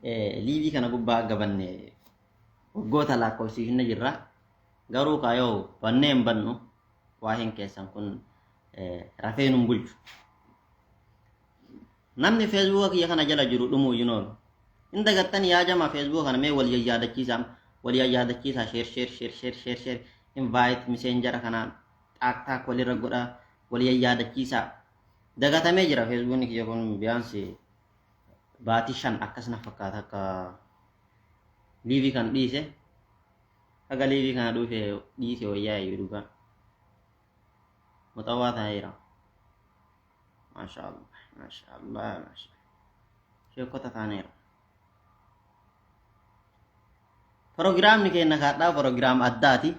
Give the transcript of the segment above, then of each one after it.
Liivii kana gubbaa gabanne waggoota lakkoofsiifne jirra. Garuu kaayoo bannee hin bannu waa'een keessan kun rafee nun bulchu. Namni feesbuuka kiyya kana jala jiru dhumuu hin oolu. Hin dagattan yaa jama feesbuuka kana mee wal yayyaadachiisaa wal yayyaadachiisaa sheer sheer sheer sheer sheer sheer invite miseenjara kanaan taak taak walirra godhaa wal yayyaadachiisaa. Dagatamee jira feesbuukni kiyya kun biyaansi baatii 5 akkas na fakkaata akka liivii kan dhiise haga liivii kana dhufe dhiise wayyaa iyyuu dhugaa muxawwaa ta'eera. Maasha Allah maasha Allah maasha sheekota taaneera. Proogiraamni keenya kaadhaa proogiraam addaati.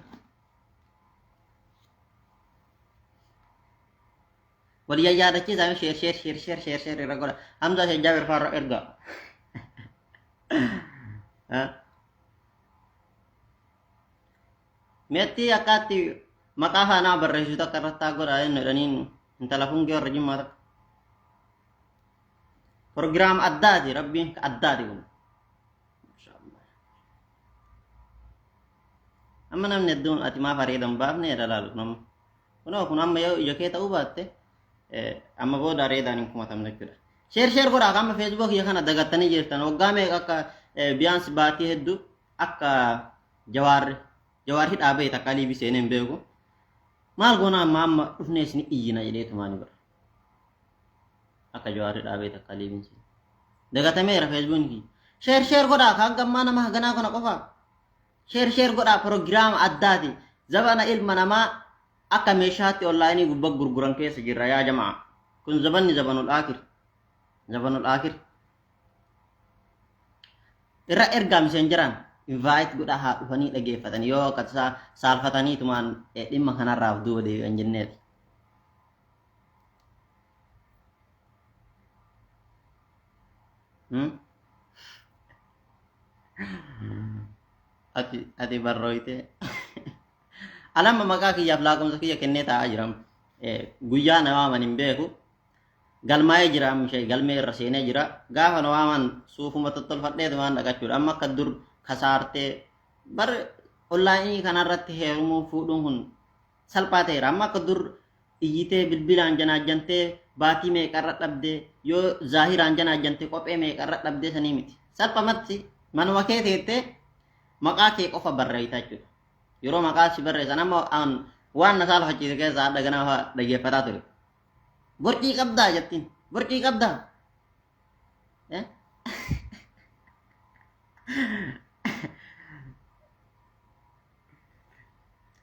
Wal yayyaadachiisaa sheer sheer sheer sheer sheer sheer irra godha. Hamzaa sheek Jaabir faarra erga. Meetti akkaatti maqaa faanaa barreessitu takka irratti haa godha inni jedhaniin intala fungee warra jimmaa takka. Proogiraam addaati rabbiin addaati kun. Amma namni hedduun ati maaf areeda hin baafne jedha laalu nama. Kunoo kun amma yoo ija kee ta'uu baatte amma booda areedaan hin kumatamne jechuudha. Sheer sheer godhaa amma feesbuuk kiyya kana dagattanii jirtan waggaa meeqa akka biyaansi baatii hedduu akka jawaarri jawaar hidhaa bahe takka liibii seenee hin beeku. Maal goona amma amma dhufnee isin iyyina jedheetumaani bara. Akka jawaarri hidhaa bahe takka liibiin seenee. Dagatameera feesbuukni kiyya. Sheer sheer godhaa kan gammaa nama haganaa kana qofaa. Sheer sheer godhaa proogiraama addaati. Zabana ilma namaa akka meeshaatti onlaayinii gubbaa gurguran keessa jirra yaa jamaa. Kun zabanni zabanul aakir. Zabanul aakir. Irra ergaa miseenjaraan invite godhaa haa dhufanii dhageeffatan yoo akka tasaa saalfataniitumaan dhimma kanarraaf duuba deebi'an jenneeti. Ati ati barrooytee. Anamma maqaa kiyyaaf lakkoofsa kiyya kennee taa'aa jira. Guyyaa na waaman hin beeku. Galmaa'ee jira amma ishee galmee irra seenee jira. Gaafa na waaman suufuma tottolfadheetu waan dhaqachuudha. Amma akka dur kasaartee bar onlaayinii kanarratti heerumuu fuudhuun kun salphaa ta'eera. Amma akka dur iyyitee bilbilaan janaajjantee baatii meeqarra dhabdee yoo zaahiraan janaajjante kophee meeqarra dhabdee sanii miti. Salphamatti manuma kee teettee maqaa kee qofa barreessita jechuudha. Yeroo maqaa si barreessan amma waan na saalfachiise keessaa hadha ganama fa'a dhaggeeffataa ture. Borcii qabdaa jettiin. Borcii qabdaa. Eh?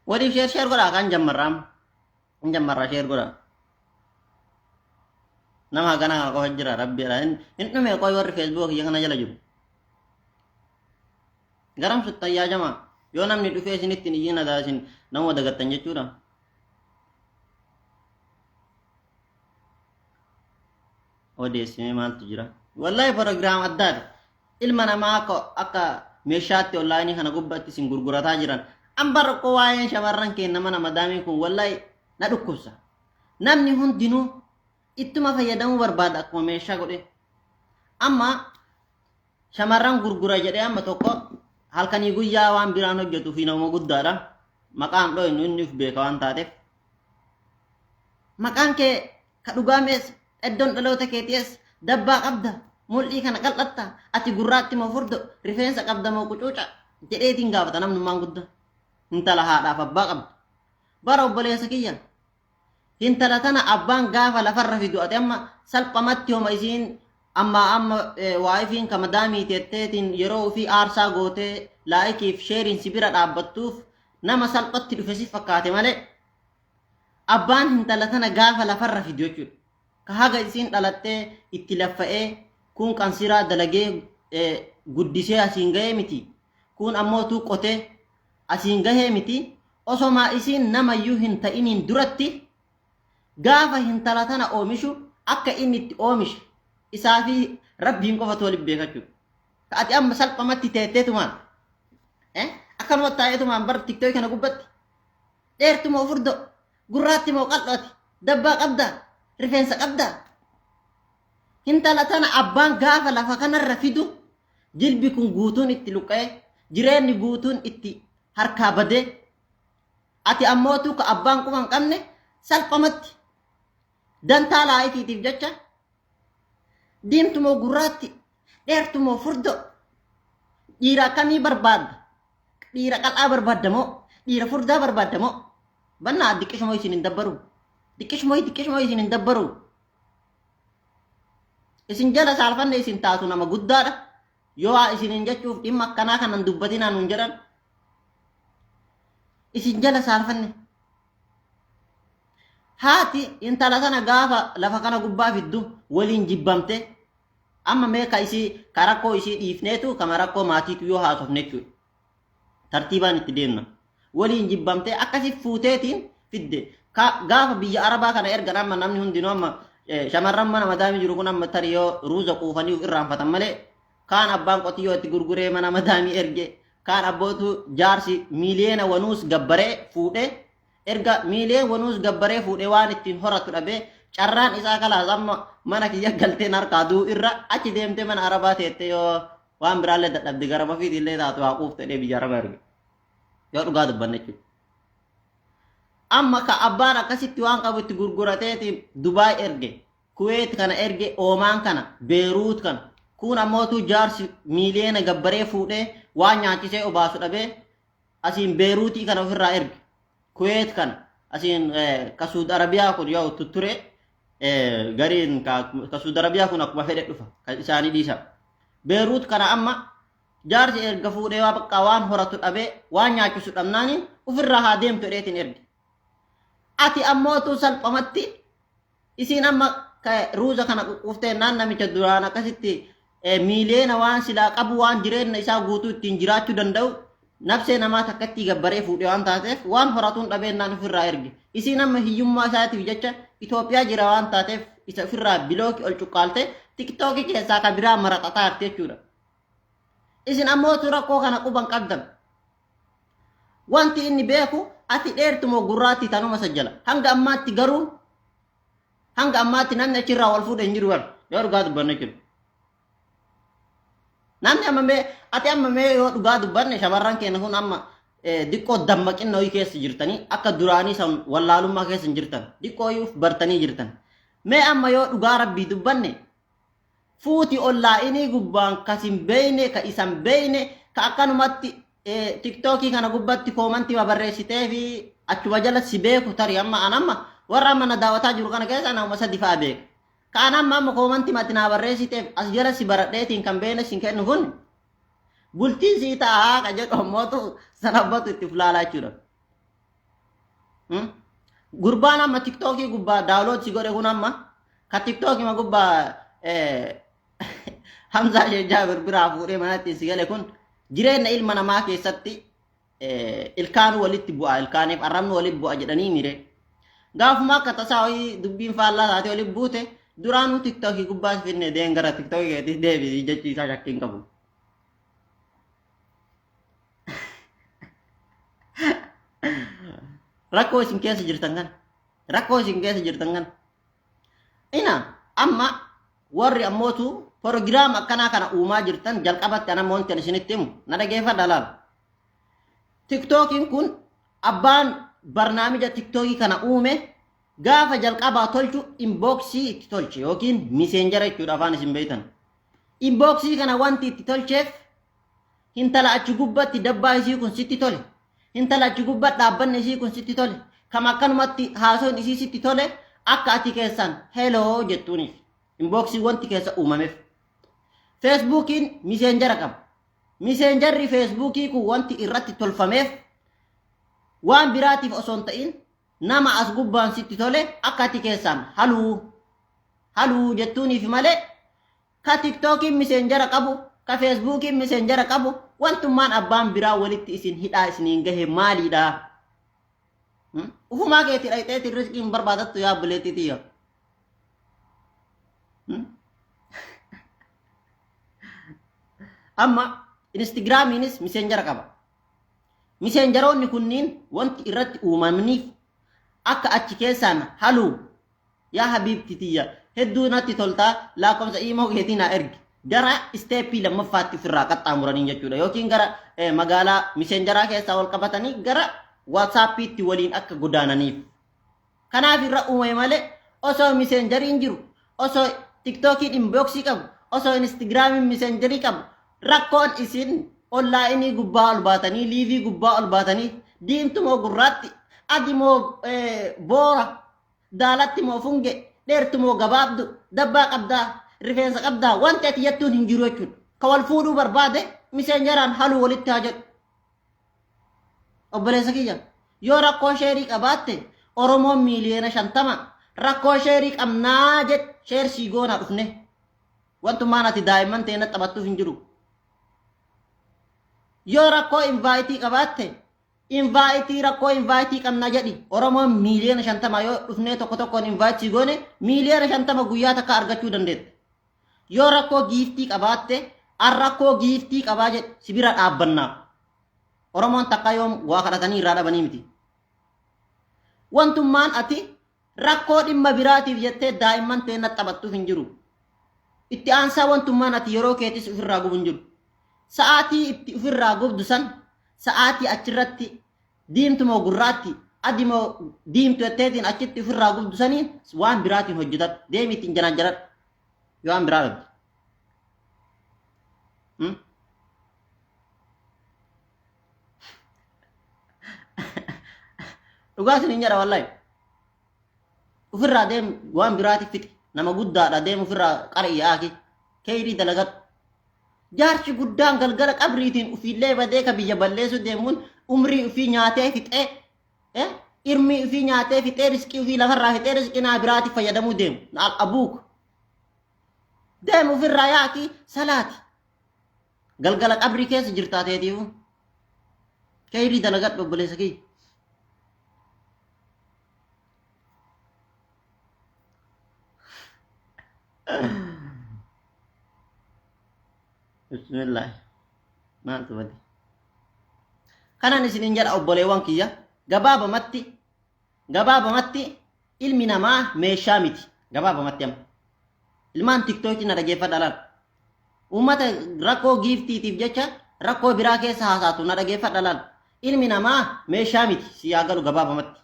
Waliif sheer sheer godhaa kan jammarraa. Hin jammarraa sheer godhaa. Nama hagana kana qofa jira rabbi jedha. Hin dhume qoy warri feesbuuk kiyya kana jala jiru. Garam suttan yaa jamaa. Yoo namni dhufee isinitti hin iyyin adaa isin nama dagattan jechuudha. Odeessimee maaltu jira? Wallahi proogiraam addaati. Ilma namaa akka akka meeshaatti onlaayinii kana gubbaatti isin gurgurataa jiran. An bara rakkoo waa'een shamarran keenya mana madaamii kun wallahi na dhukkubsa. Namni hundinuu ittuma fayyadamuu barbaada akkuma meeshaa godhe. Amma shamarran gurgura jedhee amma tokko halkanii guyyaa waan biraan hojjetu fi nama guddaadha. Maqaan dhoynu inni of beeka waan taateef. Maqaan kee ka dhugaa mees eddoon dhaloota keetii eessa dabbaa qabda mul'ii kana qal'atta ati gurraatti moo furdo rifeensa qabda moo qucuuca jedheetiin gaafata namnummaan guddaa. Intala haadhaaf abbaa qabdu. Bara obboleessa kiyya Hintala tana abbaan gaafa lafarra fidu ati amma salphamatti homa isiin amma amma waayifiin ka madaamii teetteetiin yeroo ofii aarsaa gootee laayikiif sheeriin si bira dhaabbattuuf nama salphatti dhufe si fakkaate malee abbaan hintala tana gaafa lafarra fidu jechuudha. Ka haga isiin dhalattee itti laffa'ee kuun qansiraa dalagee guddisee asiin ga'ee miti kuun ammoo tuu qotee asiin gahee miti osomaa isiin namayyuu hin ta'iniin duratti gaafa hintala tana oomishu akka inni itti oomishe isaa fi rabbiin qofatu waliin beeka jechuudha. Ka ati amma salphamatti teetteetumaan akkanuma taa'eetumaan bar tiktookii kana gubbatti dheertu moo furdoo gurraatti moo qal'oo ati dabbaa qabdaa rifeensa qabdaa hintala tana abbaan gaafa lafa kanarra fidu Jilbi kun guutuun itti luqqa'e, jireenyi guutuun itti harkaa badee, ati ammootuu ka abbaan quba hin qabne salphamatti dantaa laayikiitiif jecha diimtumoo gurraatti, dheertumoo furdoo, dhiira akkamii barbaadda? Dhiira qal'aa barbaadda moo? Dhiira furdaa barbaadda moo? Bannaa diqqishumoo isin hin dabbaru. Diqqishumoo diqqishumoo isin hin dabbaru. Isin jala saalfanne isin taatu nama guddaadha. Yoo haa isiniin jechuuf dhimma akkanaa kanan dubbatinaa nuun jedhan. Isin jala saalfanne. Haati intala tana gaafa lafa kana gubbaa fiddu waliin jibbamte amma mee ka isii ka rakkoo isii dhiifneetu kama rakkoo maatiitu yoo haasofne jechuudha. Tartiibaan itti deemna. Waliin jibbamtee akkasi fuuteetiin fidde. Ka gaafa biyya Arabaa kana ergan amma namni hundinuu amma shamarran mana madaamii jiru kun amma tarii yoo ruuza quufanii of irraanfatan malee kaan abbaan qotiyyoo itti gurguree mana madaamii erge kaan abbootu jaarsi miiliyoona wanuus gabbaree fuudhee erga miiliyoona wanuus gabbaree fuudhee waan ittiin horatu dhabee carraan isaa kalaas amma mana kiyya galteen harkaa du'u irra achi deemtee mana Arabaa teettee yoo waan biraallee dadhabde gara ofiitillee taatu haa quuftu jedhee biyya Arabaa erge. Yoo dhugaa dubbanne jechuudha. Amma ka abbaan akkasitti waan qabu itti gurgurateeti Dubaay erge, Kuweet kana erge, Oomaan kana, Beeruut kana. Kun ammootu jaarsi miiliyoona gabbaree fuudhee waan nyaachisee obaasu dhabee asiin Beeruutii kana ofirraa erge. Kuweet kana asiin ka Suud Arabiyaa kun yoo tutture gariin ka Suud Arabiyaa kun akkuma fedhe dhufa ka isaanii dhiisa. Beeruut kana amma jaarsi erga fuudhee waa bakka waan horatu dhabee waan nyaachisu dhabnaaniin ofirraa haa deemtu jedheetiin erge. Ati ammootu salphamatti isiin amma ruuza kana quqquuftee naan namicha duraan akkasitti miiliyoona waan silaa qabu waan jireenya isaa guutuu ittiin jiraachuu danda'u nafsee namaa takkatti gabbaree fuudhee waan taateef waan horatuun dhabeennaan ofirraa erge. Isiin amma hiyyummaa isaatiif jecha Itoophiyaa jira waan taateef isa ofirraa bilookii ol cuqqaalte tiktookii keessaa ka biraa maraxataa jirti jechuudha. Isin ammootu rakkoo kana quban qabdan. Wanti inni beeku ati dheertumoo gurraatti tanuma sajjala. Hanga ammaatti garuu hanga ammaatti namni achirraa wal fuudhe hin jiru bara. Yoo dhugaa dubbanne jiru. Namni amma mee ati amma mee yoo dhugaa dubbanne shamarran keenya kun amma diqqoo dammaqinna wayii keessa jirtanii akka duraanii san wallaalummaa keessa hin jirtan. Diqqoo wayii bartanii jirtan. Mee amma yoo dhugaa rabbii dubbanne fuuti ollaa'inii gubbaan ka sin beeyne ka isan beeyne ka akkanumatti tiktookii kana gubbatti koomantii barreessitee fi achuma jala si beeku tarii amma an amma warra amma na daawwataa jiru kana keessa nama sadi fa'a beeka. Ka an amma amma koomantii mati naa barreessiteef as jala si baradheetiin kan beekne sin kennu kun bultiin sii ta'a ka jedhu ammootu sanabbatu itti fulaalaa jechuudha. Gurbaan amma tiktookii gubbaa daawulood si godhe kun amma ka tiktookii ma gubbaa Hamzaa Sheekh Jaabir biraa fuudhee manatti si gale kun jireenya ilma namaa keessatti ilkaan walitti bu'a ilkaaniif arrabni walitti bu'a jedhanii mire. Gaafuma akka tasaa wayii dubbiin faallaa taatee walitti buute duraanuu tiktookii gubbaa si finne deen gara tiktookii keetii deebisii jechuu isaa shakkii hin qabu. Rakkoo isin keessa jirtan kana. Rakkoo isin keessa jirtan kana. Ina amma warri ammootu proogiraama akkanaa kana uumaa jirtan jalqabatti ana wanti ani isinitti himu na dhageeffadha laala. Tiktookiin kun abbaan barnaamija tiktookii kana uume gaafa jalqabaa tolchu inbooksii itti tolche yookiin miseenjara jechuudha afaan isin beektan. Inbooksii kana wanti itti tolcheef Hintala achi gubbatti dabbaa isii kun sitti tole. Hintala achi gubba dhaabbanni isii kun sitti tole. Kam akkanumatti haasoon isii sitti tole akka ati keessaan heloo jettuuniif. Inboksii wanti keessa uumameef. Feesbuukiin miseenjara qaba. Miseenjarri feesbuukii kun wanti irratti tolfameef waan biraatiif osoo hin ta'in nama as gubbaan sitti tole akka ati keessaan haluu haluu jettuuniif malee Ka tiktookiin miseenjara qabu, ka feesbuukiin miseenjara qabu, wantummaan abbaan biraa walitti isin hidhaa isiniin gahe maaliidha? Ufumaa keetii dhayxeetiin riskii hin barbaadattu yaa obboleettii tiyya. Amma Instagiraamiinis miseenjara qaba. Miseenjaroonni kunniin wanti irratti uumamniif akka achi keessaan haluu Yaa habiibti tiyya hedduu natti toltaa lakkoofsa iimoo keetii naa ergi. gara isteeppii lammaffaatti ofirraa qaxxaamuranii jechuudha. Yookiin gara magaalaa miseenjaraa keessaa wal qabatanii gara waatsaappiitti waliin akka godaananiif. Kanaaf irra uumame malee osoo miseenjariin jiru, osoo tiktookiin inbooksii qabu, osoo instagiraamiin miseenjarii qabu rakkoon isin onlaayinii gubbaa ol baatanii liivii gubbaa ol baatanii diimtu moo gurraatti, adi moo boora, daalatti moo funge, dheertu moo gabaabdu, dabbaa qabdaa, rifeensa qabdaa wanti ati jettuun hin jiru jechuudha. Ka wal fuudhuu barbaade miseenjaraan haluu walitti haa jedhu. Obboleessa kiyya yoo rakkoo sheerii qabaatte Oromoon miiliyoona 50 rakkoo sheerii qabnaa jedhe sheer sii goonaa dhufne. Wantummaan ati daa'imman ta'e na taphattuuf hin jiru. Yoo rakkoo invaayitii qabaatte invaayitii rakkoo invaayitii qabna jedhi Oromoon miiliyoona 50 yoo dhufnee tokko tokkoon invaayitii goone miiliyoona 50 guyyaa takka argachuu dandeetta. Yoo rakkoo giiftii qabaatte an rakkoo giiftii qabaa jedhi si bira dhaabbannaa. Oromoon takka yoom waa kadhatanii irraa dhabanii miti. Wantummaan ati rakkoo dhimma biraatiif jettee daa'imman ta'e na taphattuuf hin jiru. Itti aansaa wantummaan ati yeroo keetis ofirraa gubu hin jiru. Sa'aatii itti ofirraa gubdu san sa'aatii achirratti diimtu moo gurraatti adi moo diimtu jetteetiin achitti ofirraa gubdu saniin waan biraatiin hojjetadhu. Deemi ittiin janaan jaradhu. Yoo waan biraa dhabde. Dhugaa isin hin jedha wallahi. Ofirraa deem waan biraatiif fixi. Nama guddaadha deem ofirraa qara'i yaaki. Keeyrii dalagadhu. Jaarsi guddaan galgala qabriitiin ofiillee badee ka biyya balleessuu deemuun umrii ofii nyaatee fixee irmii ofii nyaatee fixee riskii ofii lafarraa fixee riskii naa biraatiif fayyadamuu deemu. Naal abuuk. Deem ofirraa yaaki salaati. Galgala qabrii keessa jirtaa teetiifu. Keeyrii dalagadhu obboleessa kiyya. Bismillah. Maaltu bade? Kanan isinin jedha obboleewwan kiyya gabaabamatti gabaabamatti ilmi namaa meeshaa miti gabaabamatti amma. Ilmaan tiktookii na dhageeffadha laal. Uummata rakkoo giiftiitiif jecha rakkoo biraa keessa haasaatu na dhageeffadha laal. Ilmi namaa meeshaa miti si yaa galu gabaabamatti.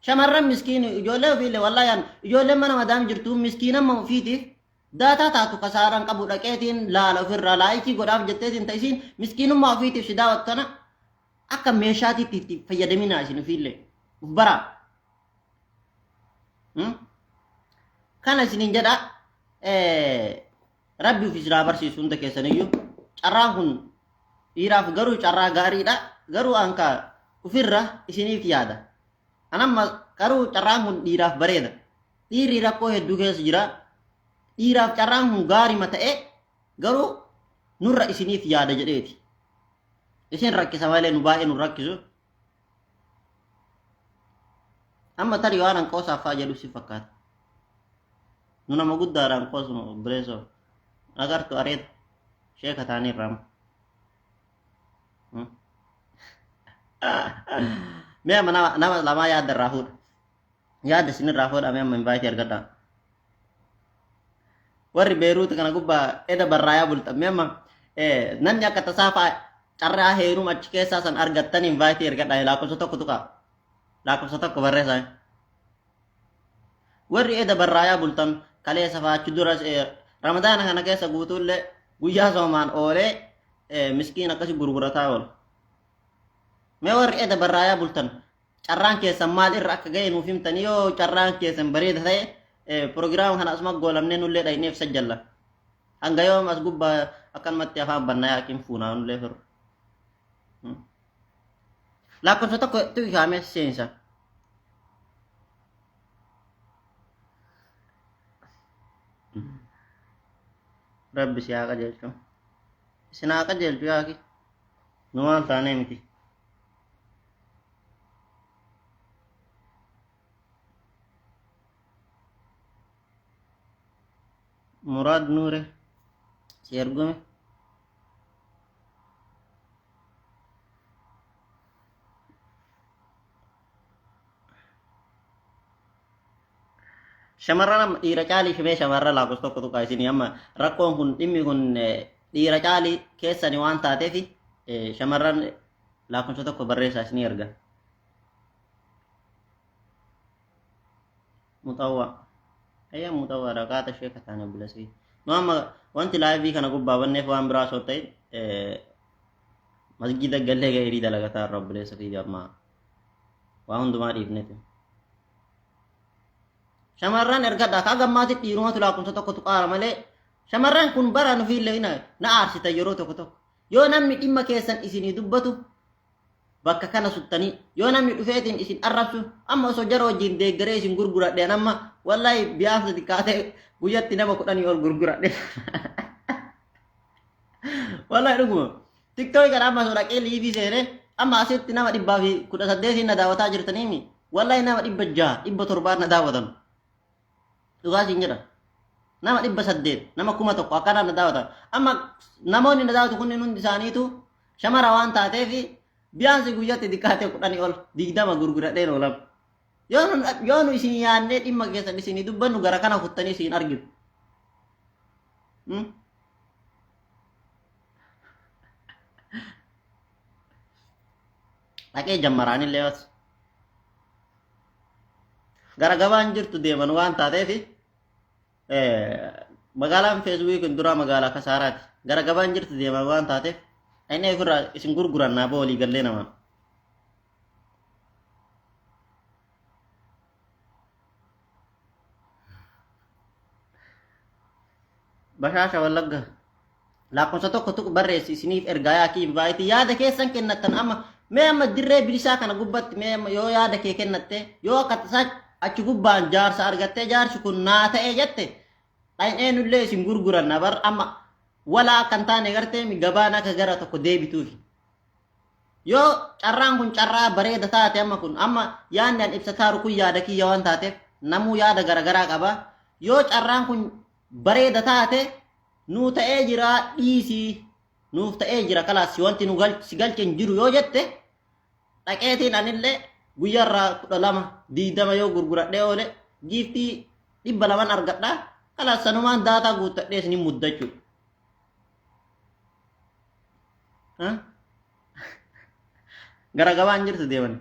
Shamarran miskiin ijoollee ofiillee wallaahi an ijoolleen mana madaam jirtu miskiinamma ofiitiif daataa taatu kasaaraan qabu dhaqeetiin laala ofirraa laayikii godhaaf jetteetiin ta'isiin miskiinummaa ofiitiif si daawwattu tana akka meeshaatiitti itti fayyadaminaa isin ofiillee uf baraa. Kana isiniin jedha rabbi ofi isin haa barsiisu hunda keessaniyyuu carraan kun dhiiraaf garuu carraa gaariidha garuu anka ofirra isiniif yaada. Anamma garuu carraan kun dhiiraaf bareeda. Dhiirri rakkoo hedduu keessa jira. Dhiiraaf carraan kun gaarima ta'e garuu nurra isiniif yaada jedheeti. Isin rakkisa malee nu baay'ee nu rakkisu. Amma tarii waan an qoosaaf fa'aa jedhu si fakkaata. Nu nama guddaadhaan qoosnu obboleessoo. Agartu areeda. Sheeka taanii irraa amma. Mee amma nama lamaa yaadda irraa fuudha. Yaadda isin irraa fuudha mee amma invaayitii argadhaa. Warri Beeruut kana gubbaa eda barraayaa bultan mee amma namni akka tasaa fa'a carraa heeruma achi keessaa san argattan invaayitii ergadhaa lakkoofsa tokko tuqaa. Lakkoofsa tokko barreessaa. Warri eda barraayaa bultan kaleessa fa'a achi dura ramadaana kana keessa guutuullee guyyaa soomaan oolee miskiin akkasi gurgurataa oola. Mee warri eda barraayaa bultan carraan keessan maal irra akka ga'e nuuf himtanii yoo carraan keessan bareeda ta'e piroogiraama kana asuma goolamnee nullee dhaqneef sajjalla. Hanga yoom as gubbaa akkanumatti afaan bannaa yaakiin fuunaa nullee firu. Lakkoofsa tokko tuqi kaamee seensa. Rabbi si haa qajeelchu. Isin haa qajeelchu yaaki. Nu maal taanee miti. Muraad Nuure si ergume. Shamarran amma dhiira caalii shimee shamarra lakkoofsa tokko tuqaa isinii amma rakkoon kun dhimmi kun dhiira caalii keessani waan taateef shamarran lakkoofsa tokko barreessaa isinii erga. Muxawwaa. Ayyaa muxawwaa raqaata ishee kataan obboleessi. Nu amma wanti laayivii kana gubbaa banneef waan biraa osoo ta'in masgiida gallee gairii dalagataa irra obboleessa kiyya amma waa hundumaa dhiifneeti. Shamarran ergadha kaa gammaatti dhiirumatu lakkoofsa tokko tuqaara malee shamarran kun bara nufiillee na aarsita yeroo tokko tokko. Yoo namni dhimma keessan isinii dubbatu bakka kana suttanii yoo namni dhufeetiin isin arrabsu amma osoo jara wajjin deeggaree isin gurguradheen amma wallahi biyaaf xiqqaatee guyyatti nama 10 ol gurguradhe. Wallahi dhuguma. Tiktookii kana amma osoo dhaqee liivii seenee amma asitti nama 118n na daawwataa jirtaniimi wallahi nama 600 700n na daawwatan. Dhugaa siin jedha. Nama 800, nama 1000 akkanaan na daawwatan. Amma namoonni na daawwatu kunniin hundi isaaniitu shamara waan taateef biyaansi guyyatti xiqqaatee 10 ol 20 gurguradheen oolam. Yoo nu isin yaadnee dhimma keessan isinii dubbannu gara kana kuttanii isin arginu. Dhaqee jammaraanillee as. Gara gabaan jirtu deeman waan taateef magaalaan feesbuukii kun duraa magaalaa kasaaraati. Gara gabaan jirtu deeman waan taateef inni ofirraa isin gurguran naaba walii gallee namaan. Bashaasha Wallagga. Lakkoofsa tokko tuqu barreessi isiniif ergaa yaakii invaayitii yaada keessan kennattan amma mee amma dirree bilisaa kana gubbatti mee amma yoo yaada kee kennatte yoo akka tasaa achi gubbaan jaarsa argattee jaarsi kun naa ta'e jette dhaqnee nullee isin gurguranna bar amma walaa akka hin taane gartee gabaan akka gara tokko deebituufi. Yoo carraan kun carraa bareeda taate amma kun amma yaadni an ibsataaru kun yaada kiyya waan taateef namuu yaada garagaraa qaba. Yoo carraan kun bareeda taate nuu ta'ee jira dhiisii nuuf ta'ee jira kalaas wanti nu si galche hin jiru yoo jette dhaqeetiin anillee guyyaarraa 12 20 yoo gurguradhee oole giiftii 200n argadha kalaas sanumaan daataa guuttadhee isin muddachuudha. Gara gabaan jirtu deeman.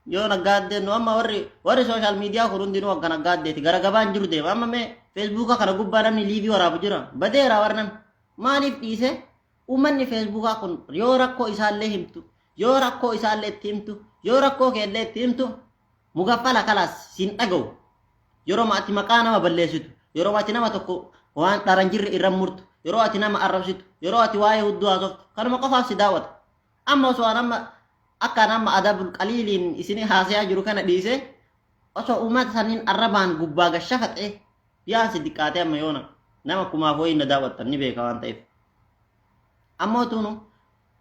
Yoo naggaaddeen nu amma warri warri sooshaal miidiyaa kun hundinuu akka naggaaddeeti gara gabaan jiru deema. Amma mee feesbuuka kana gubbaa namni liivii waraabu jira. Badeera warri namni. Maaliif dhiise? Uummanni feesbuukaa kun yoo rakkoo isaallee himtu, yoo rakkoo isaallee itti himtu, yoo rakkoo keellee itti himtu mugaffala kalaas siin dhaga'u. Yeroo ati maqaa nama balleessitu, yeroo ati nama tokko waan dhara hin jirre irra murtu, yeroo ati nama arrabsitu, yeroo ati waa'ee hudduu haasoftu, kanuma qofaaf si daawwata. Amma osoo an amma akka an amma adabul qaliiliin isin haasayaa jiru kana dhiisee osoo uummata saniin arrabaan gubbaa gashafaxee biyaan si diqqaatee amma yoona nama kumaaf wayii na daawwattan ni beeka waan ta'eef. Ammoo tunu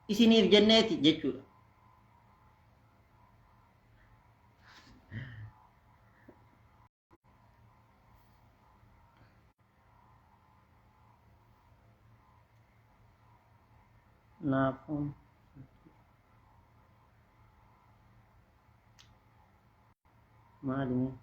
isiniif jenneeti jechuudha. Naafuun maali mee?